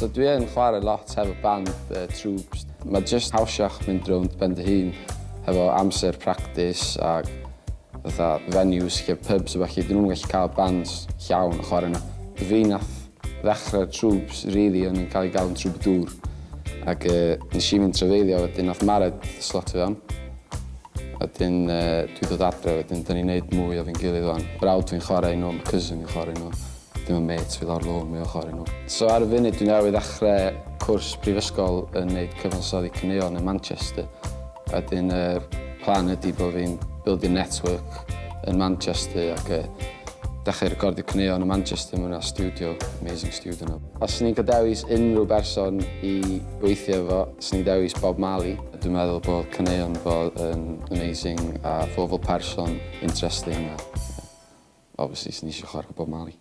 So dwi yn chwarae lot hefo band Troops. Mae just hawsiach mynd rownd ben dy hun hefo amser practice a fatha venues lle pubs a ballu. Dyn nhw'n gallu cael bands llawn yn chwarae yna. Fi nath ddechrau'r Troops, really, o'n i'n cael ei gael yn Troubadour. Ac nes i mynd trafeilio, wedyn nath Mared slotio fewn. Wedyn dwi dod adre, wedyn dyn ni'n neud mwy o fi'n gilydd wan. Brawd fi'n chwarae i nhw, mae cousin fi'n chwarae i nhw. Dim yn mates fi lawr lôn, mae o'n chwarae i nhw. So ar y funud dwi newydd ddechrau cwrs prifysgol yn neud cyfansoddi caneuon yn Manchester. Wedyn y plan ydy bod fi'n buildio network yn Manchester ac dechrau recordio caneuon yn Manchester. Mae yna studio, amazing studio yna. Os ni'n cael dewis unrhyw berson i weithio efo, swn i'n dewis Bob Marley. Dwi'n meddwl bod caneuon fo yn amazing a fo fel person interesting a obviously swn i eisiau chwarae Bob Marley.